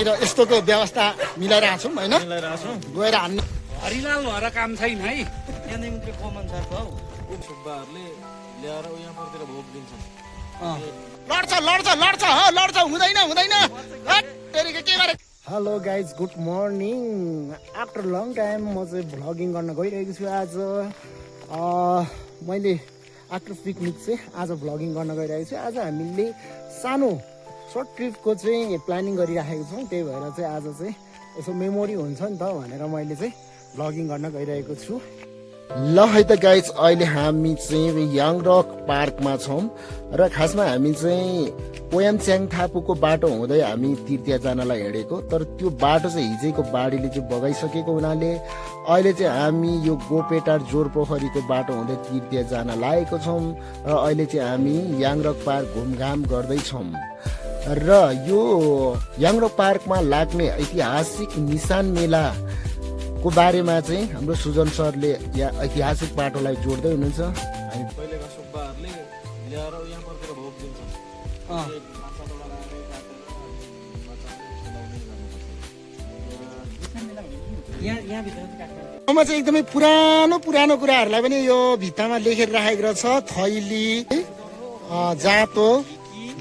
त्यहाँनिर यस्तोको व्यवस्था मिलाइरहेको छौँ होइन, गएर हान्नु हरिलाल भएर काम छैन है। यहाँनिर मात्रै कमान छ हौ सुब्बाहरूले ल्याएर यहाँ परतिर भोग दिन्छन्। लड्छ लड्छ लड्छ लड्छ हुँदैन हुँदैन के गरे। Hello guys, good morning. After long time म चाहिँ भ्लगिङ गर्न गइरहेको छु आज। मैले आफ्टर पिकनिक चाहिँ आज भ्लगिङ गर्न गइरहेको छु। आज हामीले सानो सर्ट ट्रिपको चाहिँ प्लानिङ गरिराखेको छौँ, त्यही भएर चाहिँ आज चाहिँ यसो मेमोरी हुन्छ नि त भनेर मैले चाहिँ भ्लगिङ गर्न गइरहेको छु। ल है त गाइज, अहिले हामी चाहिँ याङरक पार्कमा छौँ र खासमा हामी चाहिँ पोयामच्याङ थापुको बाटो हुँदै हामी तिर्तिया जानलाई हिँडेको, तर त्यो बाटो चाहिँ हिजैको बाढीले चाहिँ बगाइसकेको हुनाले अहिले चाहिँ हामी यो गोपेटार जोरपोखरीको बाटो हुँदै तिर्तिया जान लागेको छौँ र अहिले चाहिँ हामी याङरक पार्क घुमघाम गर्दैछौँ। र यो याङरक पार्कमा लाग्ने ऐतिहासिक निशान मेला को बारेमा चाहिँ हाम्रो सुजन सरले या ऐतिहासिक बाटोलाई जोड्दै हुनुहुन्छ। हामी पहिलेका सुब्बाहरूले ल्याएर यहाँ परतिर भोग दिन्छन्। मा चाहिँ एकदमै पुरानो पुरानो कुराहरूलाई पनि यो भित्तामा लेखेर राखेको रहेछ। थैली, जाँतो,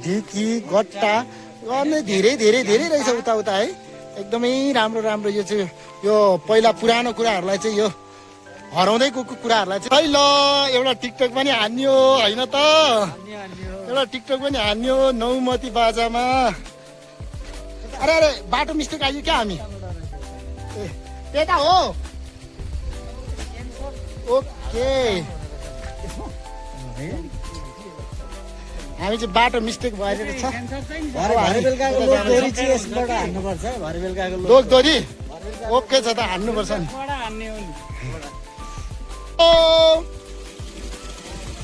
ढिकी, गट्टा गर्ने धेरै धेरै धेरै रहेछ उता उता है। एकदमै राम्रो राम्रो यो चाहिँ यो पहिला पुरानो कुराहरूलाई चाहिँ यो हराउँदै गएको कुराहरूलाई चाहिँ ल एउटा टिकटक पनि हान्यो होइन त, एउटा टिकटक पनि हान्यो नौमती बाजामा। अरे अरे बाटो मिस्टेक आयो क्या हामी? ए त्यता हो, ओके। हामी चाहिँ बाटो मिस्टेक भएर छ। लोकदोरी ओके छ त, हान्नुपर्छ नि। ओ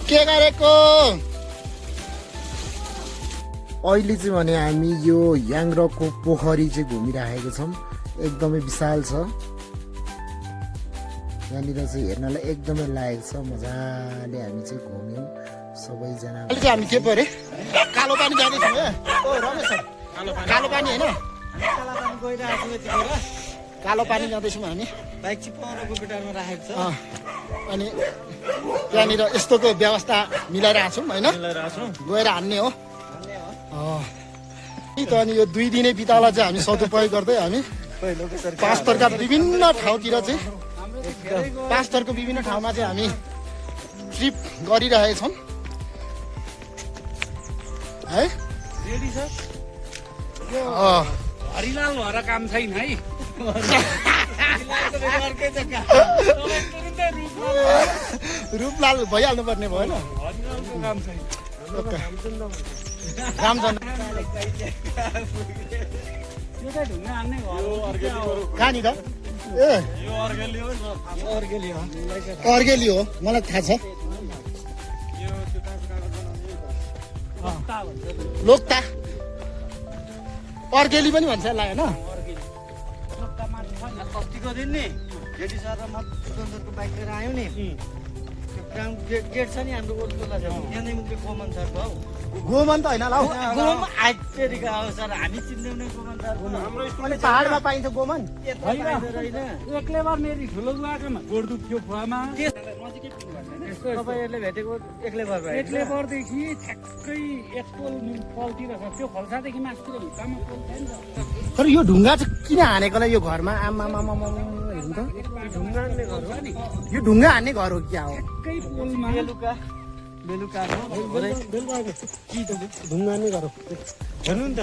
के गरेको? अहिले चाहिँ भने हामी यो याङरकको पोखरी चाहिँ घुमिराखेको छौँ। एकदमै विशाल छ, यहाँनिर चाहिँ हेर्नलाई एकदमै लागेको छ। मजाले हामी चाहिँ घुम्यौँ सबैजना। अहिले चाहिँ हामी के पो अरे कालो पानी जाँदैछौँ है। ओ रमेश सर, कालो पानी होइन, कालो पानी जाँदैछौँ हामी। बाइक चाहिँ पर गोपेटारमा राखेको छ। अनि त्यहाँनिर यस्तोको व्यवस्था मिलाइरहेको छौँ होइन, गएर हान्ने हो त। अनि यो 2 दिने बितालाई चाहिँ हामी सदुपयोग गर्दै हामी पाँचथरका विभिन्न ठाउँतिर चाहिँ पाँचथरको विभिन्न ठाउँमा चाहिँ हामी ट्रिप गरिरहेछौँ है। रेडी छ हरिलाल भएर काम छैन है। रूपलाल भइहाल्नु पर्ने भएन। कहाँनिर? ए अर्गेली हो, मलाई थाहा छ। लोकता अर्गेली पनि भन्छ यसलाई होइन। अस्तिको दिन नि जेडी सर र म सुन्दरको बाइक लिएर आयौँ नि, त्यो ग्राउन्ड गेट छ नि हाम्रो ओल्डोला छ, यहाँनिर मात्रै गोमन सरको हौ। गोमन त होइन होला हौ, गोम आइतेरिका हो सर, हामी चिन्दैनौ गोमन सर। अनि पहाडमा पाइन्छ गोमन? एक्लै बार मेरी ठुलो बुवाकोमा गोड दुख्यो खुवामा। तपाईँहरूले भेटेको एक्लै बार भयो? एक्लै बारदेखि ठ्याक्कै एक पोल पल्तिर छ, त्यो खल्सादेखि मासतिर भित्तामा पोल छैन। तर यो ढुङ्गा चाहिँ किन हानेकोलाई यो घरमा? आमा हेर्नु त, ढुङ्गा हान्ने घर हो नि, यो ढुङ्गा हान्ने घर हो क्या हो? एकै पोलमा बेलुका ढुङ्गा हान्ने घर हो हेर्नु नि त।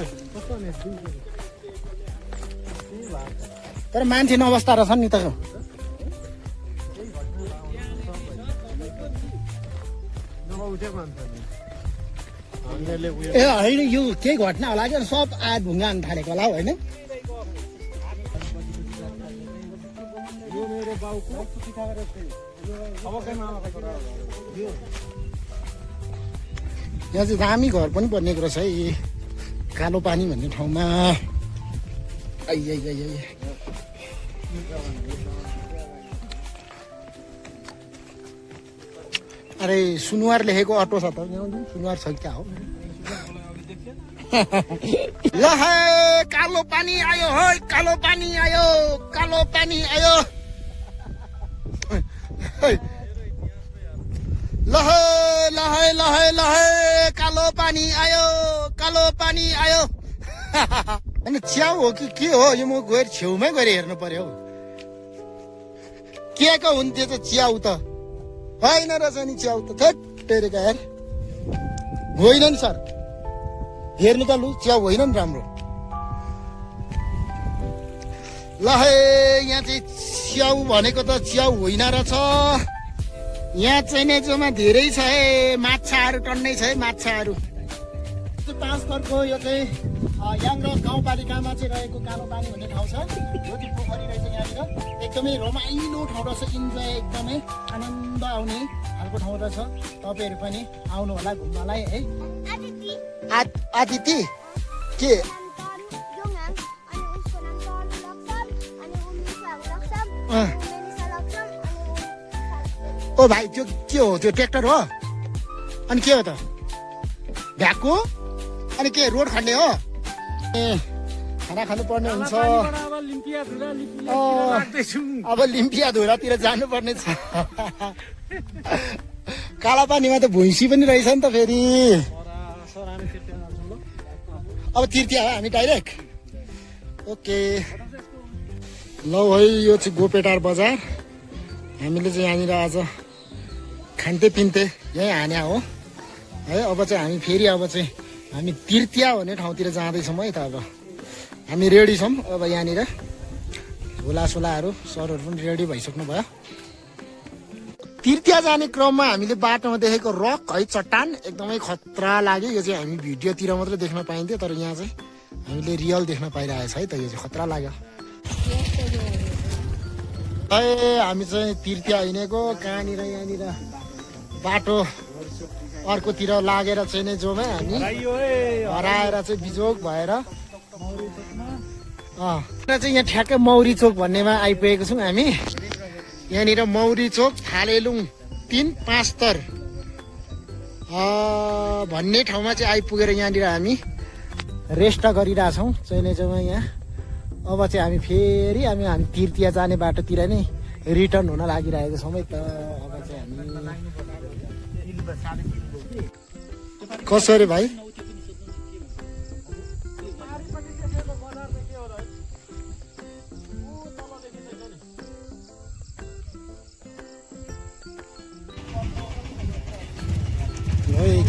तर मान्छे नबस्दा रहेछ नि त। ए होइन, यो केही घटना होला क्या, सब ढुङ्गा हान्न थालेको होला होइन। यहाँ चाहिँ दामी घर पनि बनिएको रहेछ है, कालो पानी भन्ने ठाउँमा। अरे सुनुवार लेखेको अटो छ त, सुनुवार छ क्या हो? ल है कालो पानी आयो है कालो पानी आयो कालो पानी आयो ल है कालो पानी आयो अनि च्याउ हो कि के हो यो म गएर छेउमै गएर हेर्नु पर्यो हौ के को हुन्थ्यो त च्याउ त होइन रहेछ नि च्याउ त थेटेरेका यार होइन नि सर हेर्नु त लु च्याउ होइन नि राम्रो ल है यहाँ चाहिँ च्याउ भनेको त च्याउ होइन रहेछ यहाँ चाहिँ नै जोमा धेरै छ है माछाहरू टन्नै छ है माछाहरू 5 घरको यो चाहिँ याङ्ग्रो गाउँपालिकामा चाहिँ रहेको कालो पानी भन्ने ठाउँ छ यो चाहिँ पोखरी रहेछ यहाँनिर एकदमै रमाइलो ठाउँ रहेछ इन्जोय एकदमै आनन्द आउने खालको ठाउँ रहेछ तपाईँहरू पनि आउनु होला घुम्नलाई है आदिति के ओ भाइ त्यो के हो त्यो ट्र्याक्टर हो अनि के हो त भ्याएको अनि के रोड खन्ने हो ए खाना खानु पर्ने हुन्छ अब लिम्पिया धुरातिर जानुपर्ने छ काला पानीमा त भुइँसी पनि रहेछ नि त फेरि अब तिर्तिया हो हामी डाइरेक्ट ओके ल है यो चाहिँ गोपेटार बजार हामीले चाहिँ यहाँनिर आज खान्थे पिन्थे यहीँ हान्या हो है अब चाहिँ हामी फेरि अब चाहिँ हामी तिर्तिया भन्ने ठाउँतिर जाँदैछौँ है त अब हामी रेडी छौँ अब यहाँनिर झोलासोलाहरू सरहरू पनि रेडी भइसक्नु भयो तिर्तिया जाने क्रममा हामीले बाटोमा देखेको रक है चट्टान एकदमै खतरा लाग्यो यो चाहिँ हामी भिडियोतिर मात्रै देख्न पाइन्थ्यो तर यहाँ चाहिँ हामीले रियल देख्न पाइरहेछ है त यो चाहिँ खतरा लाग्यो हामी चाहिँ तिर्तिया हिँडेको कहाँनिर यहाँनिर बाटो अर्कोतिर लागेर चाहिँ नै जोमै हामी हराएर चाहिँ बिजोग भएर चाहिँ यहाँ ठ्याक्कै मौरी चोक भन्नेमा आइपुगेको छौँ हामी यहाँनिर मौरी चोक थालेलुङ 3-5 तर भन्ने ठाउँमा चाहिँ आइपुगेर यहाँनिर हामी रेस्ट गरिरहेछौँ चाहिँ नै जोमा यहाँ अब चाहिँ हामी फेरि हामी तिर्तिया जाने बाटोतिर नै रिटर्न हुन लागिरहेको छौँ है त अब चाहिँ हामी कसरी भाइ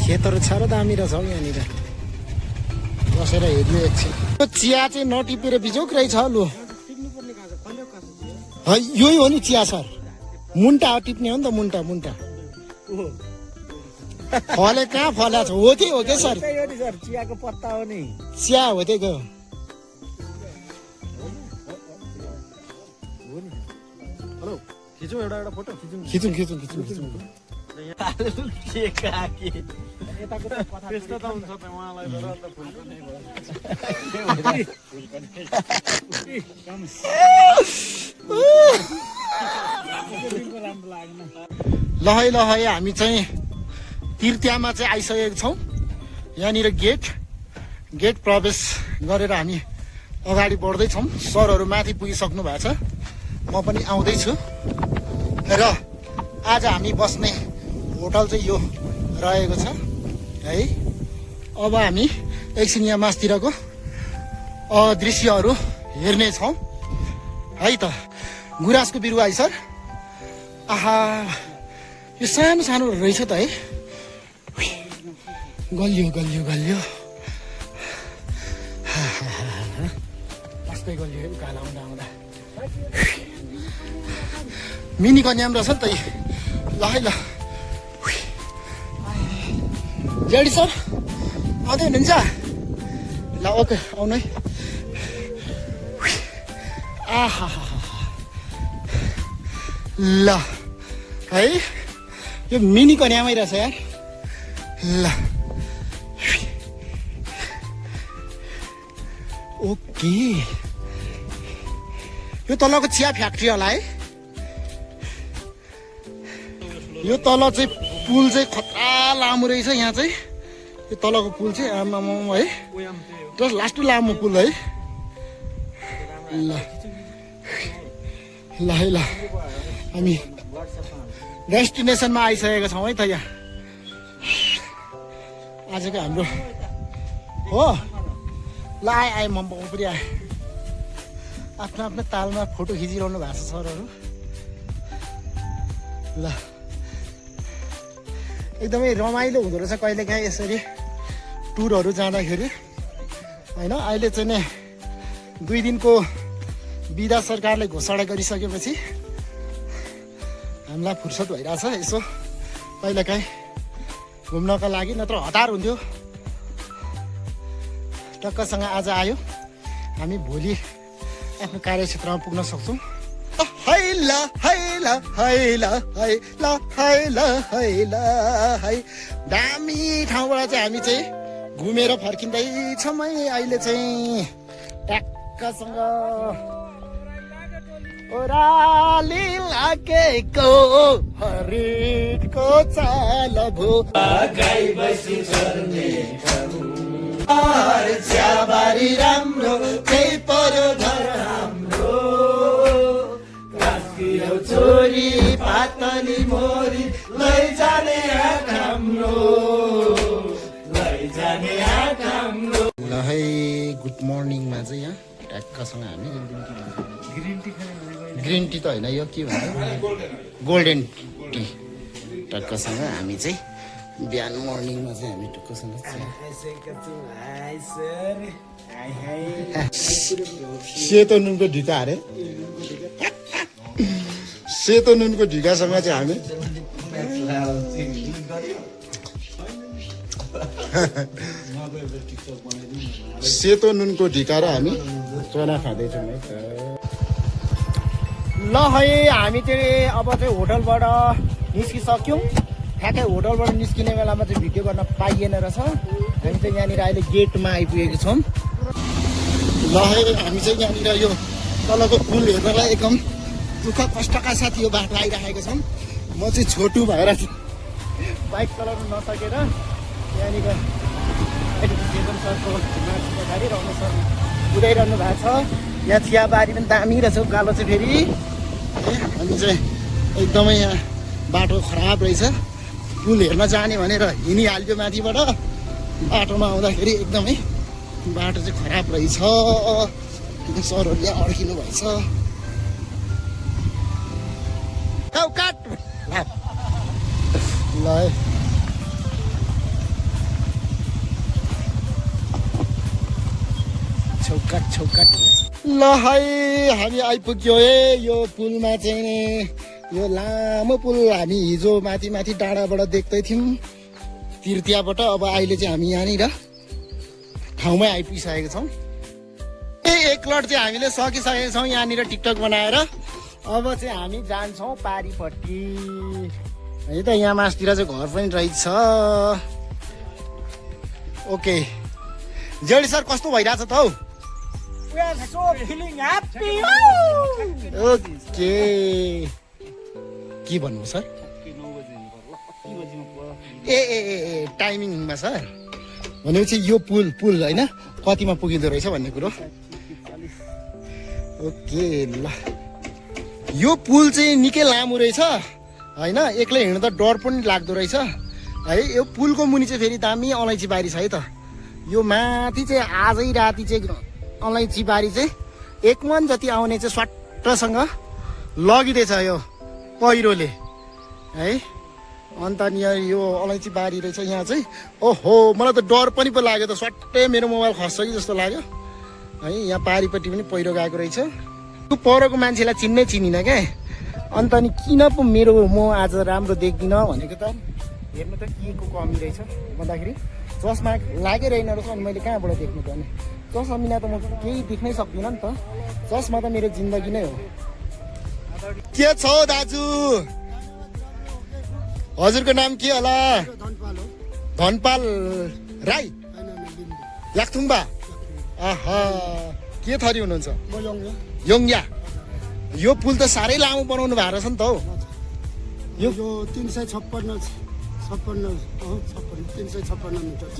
खेतहरू साह्रो दामी रहेछ हौ यहाँनिर बसेर हेर्नु एकछिन यो चिया चाहिँ नटिपेर बिजोक रहेछ लु यही हो नि चिया सर मुन्टा टिप्ने हो नि त मुन्टा फले कहाँ फल्या छ हो त्यही हो क्या सर चियाको पत्ता हो नि चिया हो त्यहीको खिचौँ एउटा फोटो खिचौँ ल है हामी चाहिँ तिर्तियामा चाहिँ आइसकेको छौँ यहाँनिर गेट प्रवेश गरेर हामी अगाडि बढ्दैछौँ सरहरू माथि पुगिसक्नु भएको छ म पनि आउँदैछु र आज हामी बस्ने होटल चाहिँ यो रहेको छ है अब हामी एकछिन यहाँ मासतिरको दृश्यहरू हेर्नेछौँ है त गुराँसको बिरुवा है सर आहा यो सानो रहेछ त है गल्यो मस्तै गल्यो उकालो आउँदा मिनी कन्याम रहेछ नि त ल है ल जेडी सर आउँदै हुनुहुन्छ ल ओके आउनु है आहा ल है यो मिनी कन्यामै रहेछ यार ल ओके यो तलको चिया फ्याक्ट्री होला है यो तल चाहिँ पुल चाहिँ खतरा लामो रहेछ यहाँ चाहिँ यो तलको पुल चाहिँ आमामा है जस्ट लास्ट लामो पुल है ल ल है ल हामी डेस्टिनेसनमा आइसकेका छौँ है त यहाँ आजको हाम्रो हो ल आए म पनि आएँ आफ्नो आफ्नो तालमा फोटो खिचिरहनु भएको छ सरहरू ल एकदमै रमाइलो हुँदो रहेछ कहिलेकाहीँ यसरी टुरहरू जाँदाखेरि होइन अहिले चाहिँ नै 2 दिनको बिदा सरकारले घोषणा गरिसकेपछि हामीलाई फुर्सद भइरहेछ यसो कहिलेकाहीँ घुम्नको लागि नत्र हतार हुन्थ्यो टक्कसँग आज आयो हामी भोलि आफ्नो कार्यक्षेत्रमा पुग्न सक्छौँ हैला हैला हैला हैला हैला हैला है दामी ठाउँबाट चाहिँ हामी चाहिँ घुमेर फर्किँदैछौँ है अहिले चाहिँ ट्याक्कसँग ओराली लागेको हरिणको चाल भो गाई बसी चर्ने चियाबारी राम्रो त्यही पऱ्यो घर हाम्रो कास्कियो छोरी पातनी मोरी लैजाने आँट हाम्रो लैजाने आँट हाम्रो ल है गुड मर्निङमा चाहिँ यहाँ ट्याक्कसँग हामी ग्रिन टी त होइन यो के भन्छ गोल्डन टी टक्कसँग हामी चाहिँ बिहान मर्निङमा चाहिँ हामी टक्कसँग सेतो नुनको ढिका अरे सेतो नुनको ढिकासँग चाहिँ हामी सेतो नुनको ढिका र हामी चना खाँदैछौँ है त ल है हामी चाहिँ अब चाहिँ होटलबाट निस्किसक्यौँ ठ्याक्कै होटलबाट निस्किने बेलामा चाहिँ भिडियो गर्न पाइएन रहेछ हामी चाहिँ यहाँनिर अहिले गेटमा आइपुगेको छौँ ल है हामी चाहिँ यहाँनिर यो तलको पुल हेर्नलाई एकदम दुःख कष्टका साथ यो बाटो आइराखेको छौँ म चाहिँ छोटु भएर बाइक चलाउनु नसकेर यहाँनिर सरको माथि पछाडि रमेश सर कुदाइरहनु भएको छ यहाँ चियाबारी पनि दामी रहेछ उकालो चाहिँ फेरि हामी चाहिँ एकदमै यहाँ बाटो खराब रहेछ पुल हेर्न जाने भनेर हिँडिहाल्यो माथिबाट बाटोमा आउँदाखेरि एकदमै बाटो चाहिँ खराब रहेछ सरहरूले अड्किनु भएछ काट ल छौकाट ल है हामी आइपुग्यो है यो पुलमा चाहिँ नि यो लामो पुल हामी हिजो माथि माथि डाँडाबाट देख्दै थियौँ तिर्तियाबाट अब अहिले चाहिँ हामी यहाँनिर ठाउँमै आइपुगिसकेको छौँ एक लट चाहिँ हामीले सकिसकेका छौँ यहाँनिर टिकटक बनाएर अब चाहिँ हामी जान्छौँ पारिपट्टि है त यहाँ मासतिर चाहिँ घर पनि रहेछ ओके जेडी सर कस्तो भइरहेछ त हौ ओके के भन्नु सर ए टाइमिङमा सर भनेपछि यो पुल होइन कतिमा पुगिँदो रहेछ भन्ने कुरो ओके ल यो पुल चाहिँ निकै लामो रहेछ होइन एक्लै हिँड्नु त डर पनि लाग्दो रहेछ है यो पुलको मुनि चाहिँ फेरि दामी अलैँची बारी छ है त यो माथि चाहिँ आजै राति चाहिँ अलैँची बारी चाहिँ 1 मन जति आउने चाहिँ स्वाट्टसँग लगिदिएछ यो पहिरोले है अन्त नि यो अलैँची बारी रहेछ यहाँ चाहिँ ओहो मलाई त डर पनि पो लाग्यो त स्वाट्टै मेरो मोबाइल खस्छ कि जस्तो लाग्यो है यहाँ पारिपट्टि पनि पहिरो गएको रहेछ त्यो परको मान्छेलाई चिनिनँ क्या अन्त नि किन पो मेरो म आज राम्रो देख्दिनँ भनेको त हेर्नु त के को कमी रहेछ भन्दाखेरि चस्मा लागै रहेन रहेछ अनि मैले कहाँबाट देख्नु त अनि चस्मा बिना त म केही देख्नै सक्दिनँ नि त चस्मा त मेरो जिन्दगी नै हो के छ दाजु हजुरको नाम के होला धनपाल राई याक्थुङबा आहा के थरी हुनुहुन्छ योङ्या यो पुल त साह्रै लामो बनाउनु भएको रहेछ नि त हौ यो 356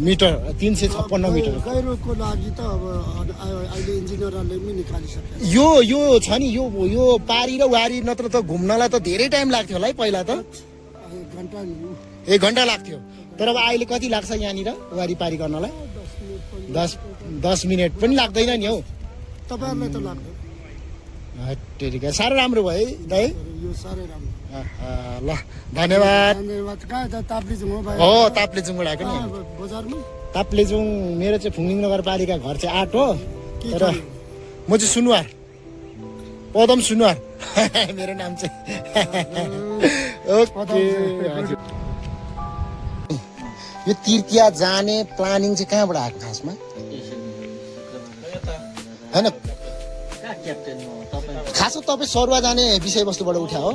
मिटर 356 मिटर गहिरोको लागि त अब अहिले इन्जिनियरहरूले पनि निकालिसके यो छ नि यो पारी र वारी नत्र त घुम्नलाई त धेरै टाइम लाग्थ्यो होला है पहिला त 1 घन्टा लाग्थ्यो तर अब अहिले कति लाग्छ यहाँनिर वारी पारी गर्नलाई 10 मिनट पनि लाग्दैन नि हौ तपाईँहरूलाई त लाग्दैन हट्टेरिका साह्रो राम्रो भयो है दाइ यो साह्रै राम्रो ल धन्यवाद धन्यवाद कहाँ त ताप्लेजुङ हो भाइ हो ताप्लेजुङबाट आएको नि बजारमा ताप्लेजुङ मेरो चाहिँ फुङलिङ नगरपालिका घर चाहिँ 8 हो तर म चाहिँ सुनुवार पदम सुनुवार मेरो नाम चाहिँ ओके हजुर यो तिर्तिया जाने प्लानिङ चाहिँ कहाँबाट आएको खासमा होइन खास तपाईँ सरुवा जाने विषयवस्तुबाट उठ्या हो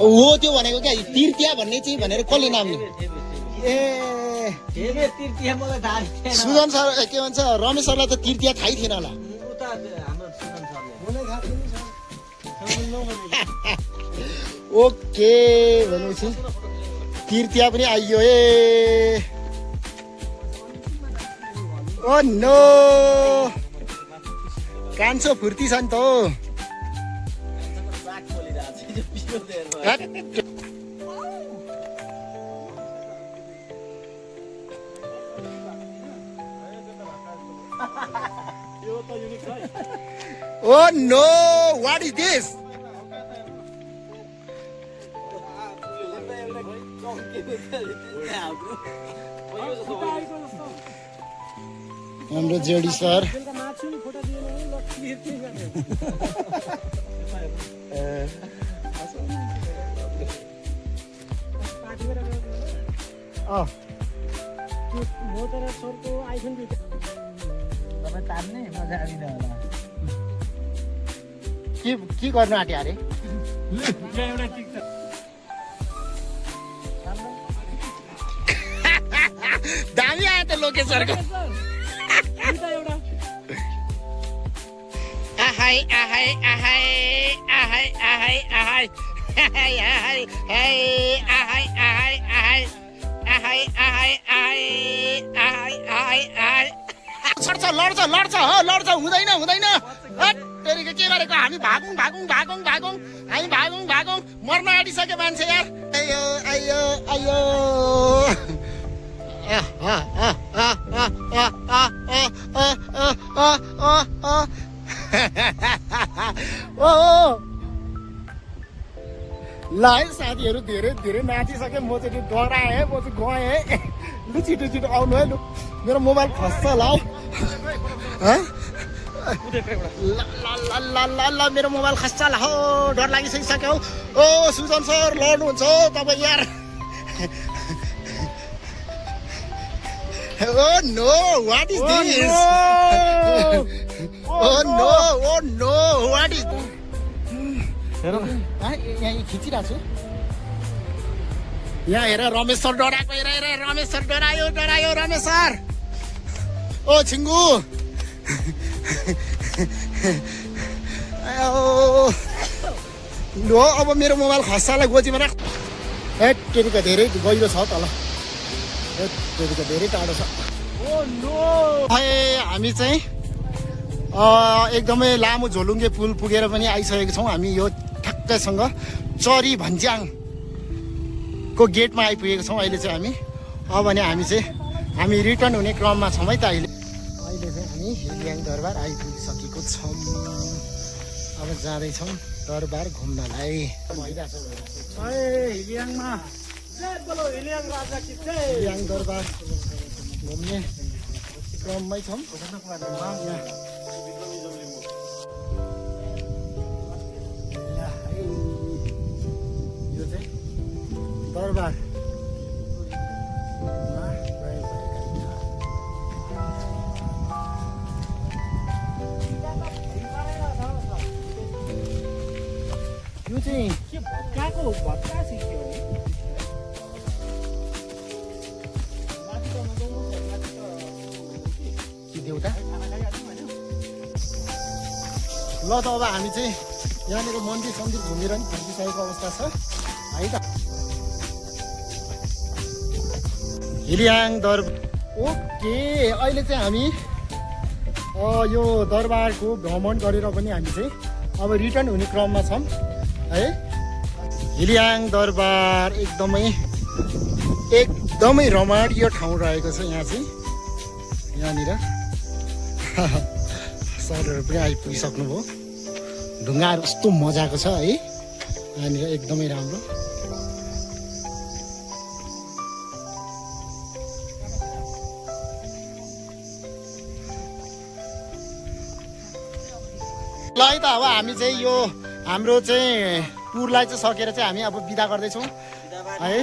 हो त्यो भनेको क्या तिर्तिया भन्ने चाहिँ भनेर कसले नाम लियो ए सुजन सर के भन्छ रमेश सरलाई त तिर्तिया थाहै थिएन होला ओके भनेपछि तिर्तिया पनि आइयो ए ओ नो कान्छो फुर्ती छ नि त oh no what is this हाम्रो जेडी सर के गर्नु आँट्यो अरे दामी आयो त लोकेशरको आहाई आहाई आहाई आहाई आहाई आहाई आहाई आहाई आहाई आहाई आहाई आहाई आहाई आहाई आहाई आहाई लड्छ लड्छ लड्छ हो लड्छ हुँदैन हुँदैन तेरिको के गरेको हामी भागौँ भागौँ भागौँ भागौँ हामी भागौँ भागौँ मर्न आँटिसक्यो मान्छे यार आयो आयो आयो ल है साथीहरू धेरै धेरै नाचिसकेँ म चाहिँ डराएँ म चाहिँ गएँ लु छिटो छिटो आउनु है लु मेरो मोबाइल खस्छ ल ल मेरो मोबाइल खस्छ ल हो डर लागिसकिसक्यो ओ सुजन सर लड्नुहुन्छ हो तपाईँ यार Oh no, what is this? Oh no, oh no, what is this? यहाँ खिचिरहेको छु यहाँ हेर रमेश सर डराएको हेर रमेश सर डरायो डरायो रमेश सर ओ छिङ्गु हो अब मेरो मोबाइल खस्सालाई गोजीमा राख ए टेरीको धेरै गहिरो छ तल टेरीको धेरै टाढो छ हामी चाहिँ एकदमै लामो झोलुङ्गे पुल पुगेर पनि आइसकेको छौँ हामी यो ठ्याक्कैसँग चरी भन्ज्याङको गेटमा आइपुगेको छौँ अहिले चाहिँ हामी अब भने हामी रिटर्न हुने क्रममा छौँ है त अहिले चाहिँ हामी हिलियाङ दरबार आइपुगिसकेको छौँ अब जाँदैछौँ दरबार घुम्नलाई हिलियाङ दरबार घुम्ने क्रममै छौँ यो चाहिँ दरबार यो चाहिँ के भत्काको भत्का सिक्यो देउता ल त अब हामी चाहिँ यहाँनिर मन्दिर सन्दिर घुमेर नि फर्किसकेको अवस्था छ है त। हिलियाङ दरबार ओके। अहिले चाहिँ हामी यो दरबारको भ्रमण गरेर पनि हामी चाहिँ अब रिटर्न हुने क्रममा छौँ है। हिलियाङ दरबार एकदमै रमणीय ठाउँ रहेको छ यहाँ चाहिँ। यहाँनिर सरहरू पनि आइपुगिसक्नुभयो। ढुङ्गाहरू कस्तो मजाको छ है यहाँनिर, एकदमै राम्रो। ल है त अब हामी चाहिँ यो हाम्रो चाहिँ टुरलाई चाहिँ सकेर चाहिँ हामी अब बिदा गर्दैछौँ है।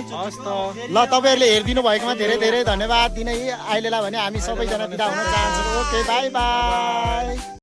ल तपाईँहरूले हेरिदिनु भएकोमा धेरै धेरै धन्यवाद दिने अहिलेलाई भने हामी सबैजना बिदा हुन चाहन्छौँ। Okay by by.